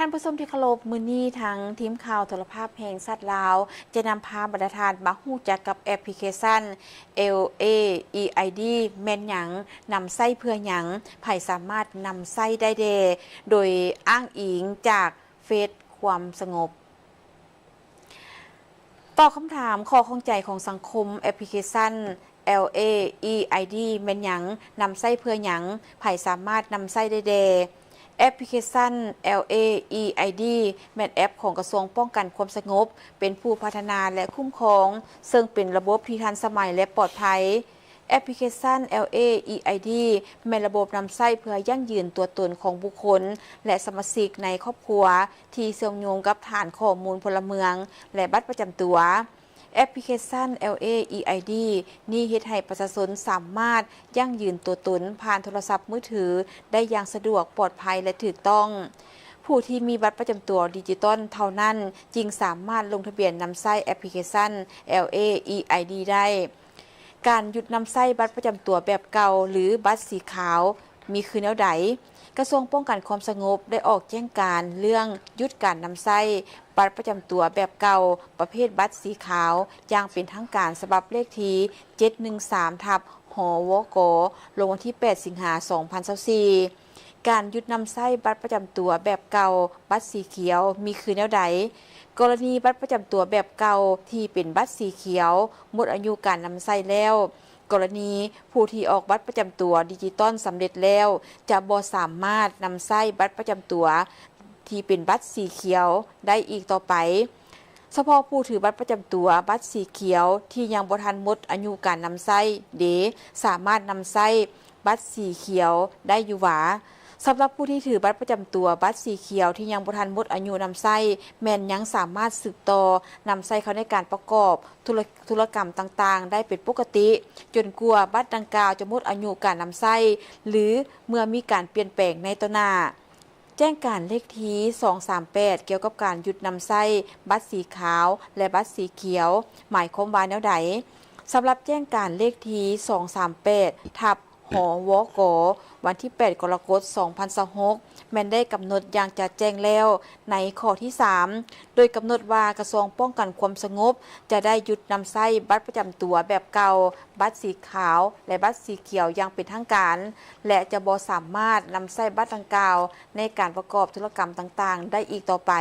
ທ່ານຜູ້ຊົມທີ່ເຄົາລົບ, ມື້ນີ້ທາງທີມຂ່າວໂທລະພາບແຫ່ງຊາດລາວ ຈະນຳພາບັນດາທ່ານມາຮູ້ຈັກກັບແອັບພລິເຄຊັນ ແອລເອ ອີ ໄອ ດີ ແມ່ນຫຍັງ, ນຳໃຊ້ເພື່ອຫຍັງ, ໃຜສາມາດນຳໃຊ້ໄດ້ແດ່, ໂດຍອ້າງອີງຈາກເຟສຄວາມສະຫງົບ. ຕອບຄຳຖາມຂໍ້ຂ້ອງໃຈຂອງສັງຄົມ, ແອັບພລິເຄຊັນ ແອລເອ ອີ ໄອ ດີ ແມ່ນຫຍັງ, ນຳໃຊ້ເພື່ອຫຍັງ, ໃຜສາມາດນຳໃຊ້ໄດ້ແດ່? ແອັບພລິເຄຊັນ ແອລເອ ອີ ໄອ ດີ ແມ່ນແອັບຂອງກະຊວງປ້ອງກັນຄວາມສະຫງົບ ເປັນຜູ້ພັດທະນາ ແລະ ຄຸ້ມຄອງ, ເຊິ່ງເປັນລະບົບທີ່ທັນສະໄໝ ແລະ ປອດໄພ. ແອັບພລິເຄຊັນ ແອລເອ ອີ ໄອ ດີ ແມ່ນລະບົບນຳໃຊ້ເພື່ອຢັ້ງຢືນຕົວຕົນຂອງບຸກຄົນ ແລະ ສະມາຊິກໃນຄອບຄົວ ທີ່ເຊື່ອມໂຍງກັບຖານຂໍ້ມູນພົນລະເມືອງ ແລະ ບັດປະຈຳຕົວ. ແອັບພລິເຄຊັນ ແອລເອ ອີ ໄອ ດີ ນີ້ເຮັດໃຫ້ປະຊາຊົນສາມາດຢັ້ງຢືນຕົວຕົນຜ່ານໂທລະສັບມືຖືໄດ້ຢ່າງສະດວກ, ປອດໄພ ແລະ ຖືກຕ້ອງ. ຜູ້ທີ່ມີບັດປະຈຳຕົວດິຈິຕອນເທົ່ານັ້ນຈຶ່ງສາມາດລົງທະບຽນນຳໃຊ້ແອັບພລິເຄຊັນ ແອລເອ ອີ ໄອ ດີ ໄດ້. ການຢຸດນຳໃຊ້ບັດປະຈຳຕົວແບບເກົ່າ ຫຼື ບັດສີຂາວ ມີຄືແນວໃດ? ກະຊວງປ້ອງກັນຄວາມສະຫງົບໄດ້ອອກແຈ້ງການເລື່ອງຢຸດການນຳໃຊ້ບັດປະຈຳຕົວແບບເກົ່າ ປະເພດບັດສີຂາວ ຢ່າງເປັນທາງການ ສະບັບເລກທີ ເຈັດໜຶ່ງສາມ ທັບ ຫວກ ລົງວັນທີ ແປດ ສິງຫາ ສອງພັນຊາວສີ່. ການຢຸດນຳໃຊ້ບັດປະຈຳຕົວແບບເກົ່າ, ບັດສີຂຽວ ມີຄືແນວໃດ? ກໍລະນີບັດປະຈຳຕົວແບບເກົ່າທີ່ເປັນບັດສີຂຽວ ໝົດອາຍຸການນຳໃຊ້ແລ້ວ, ກໍລະນີຜູ້ທີ່ອອກບັດປະຈຳຕົວດິຈິຕອນສຳເລັດແລ້ວ ຈະບໍ່ສາມາດນຳໃຊ້ບັດປະຈຳຕົວທີ່ເປັນບັດສີຂຽວໄດ້ອີກຕໍ່ໄປ. ສະເພາະຜູ້ຖືບັດປະຈຳຕົວບັດສີຂຽວທີ່ຍັງບໍ່ທັນໝົດອາຍຸການນຳໃຊ້ເດ ສາມາດນຳໃຊ້ບັດສີຂຽວໄດ້ຢູ່ຫວາ? ສຳລັບຜູ້ທີ່ຖືບັດປະຈຳຕົວບັດສີຂຽວທີ່ຍັງບໍ່ທັນໝົດອາຍຸນຳໃຊ້ ແມ່ນຍັງສາມາດສືບຕໍ່ນຳໃຊ້ເຂົ້າໃນການປະກອບທຸລະ ທຸລະກຳຕ່າງໆໄດ້ເປັນປົກກະຕິ ຈົນກວ່າບັດດັ່ງກ່າວຈະໝົດອາຍຸການນຳໃຊ້ ຫຼື ເມື່ອມີການປ່ຽນແປງໃນຕໍ່ໜ້າ. ແຈ້ງການເລກທີ ສອງສາມແປດ ກ່ຽວກັບການຢຸດນຳໃຊ້ບັດສີຂາວ ແລະ ບັດສີຂຽວ ໝາຍຄວາມວ່າແນວໃດ? ສຳລັບແຈ້ງການເລກທີ ສອງສາມແປດ ທັບ ຫວກ ວັນທີ ແປດ ກໍລະກົດ ສອງພັນຊາວຫົກ ແມ່ນໄດ້ກຳນົດຢ່າງຈະແຈ້ງແລ້ວໃນຂໍ້ທີ ສາມ ໂດຍກຳນົດວ່າກະຊວງປ້ອງກັນຄວາມສະຫງົບຈະໄດ້ຢຸດນຳໃຊ້ບັດປະຈຳຕົວແບບເກົ່າ, ບັດສີຂາວ ແລະ ບັດສີຂຽວຢ່າງເປັນທາງການ ແລະ ຈະບໍ່ສາມາດນຳໃຊ້ບັດດັ່ງກ່າວໃນການປະກອບທຸລະກຳຕ່າງໆໄດ້ອີກຕໍ່ໄປ.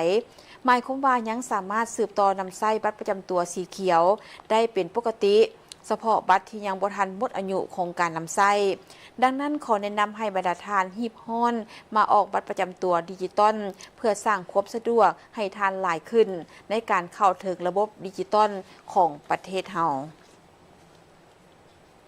ໝາຍຄວາມວ່າຍັງສາມາດສືບຕໍ່ນຳໃຊ້ບັດປະຈຳຕົວສີຂຽວໄດ້ເປັນປົກກະຕິ ສະເພາະບັດທີ່ຍັງບໍ່ທັນໝົດອາຍຸຂອງການນຳໃຊ້. ດັ່ງນັ້ນ, ຂໍແນະນຳໃຫ້ບັນດາທ່ານຮີບຮ້ອນມາອອກບັດປະຈຳຕົວດິຈິຕອນ ເພື່ອສ້າງຄວາມສະດວກໃຫ້ທ່ານຫຼາຍຂຶ້ນໃນການເຂົ້າເຖິງລະບົບດິຈິຕອນຂອງປະເທດເຮົາ.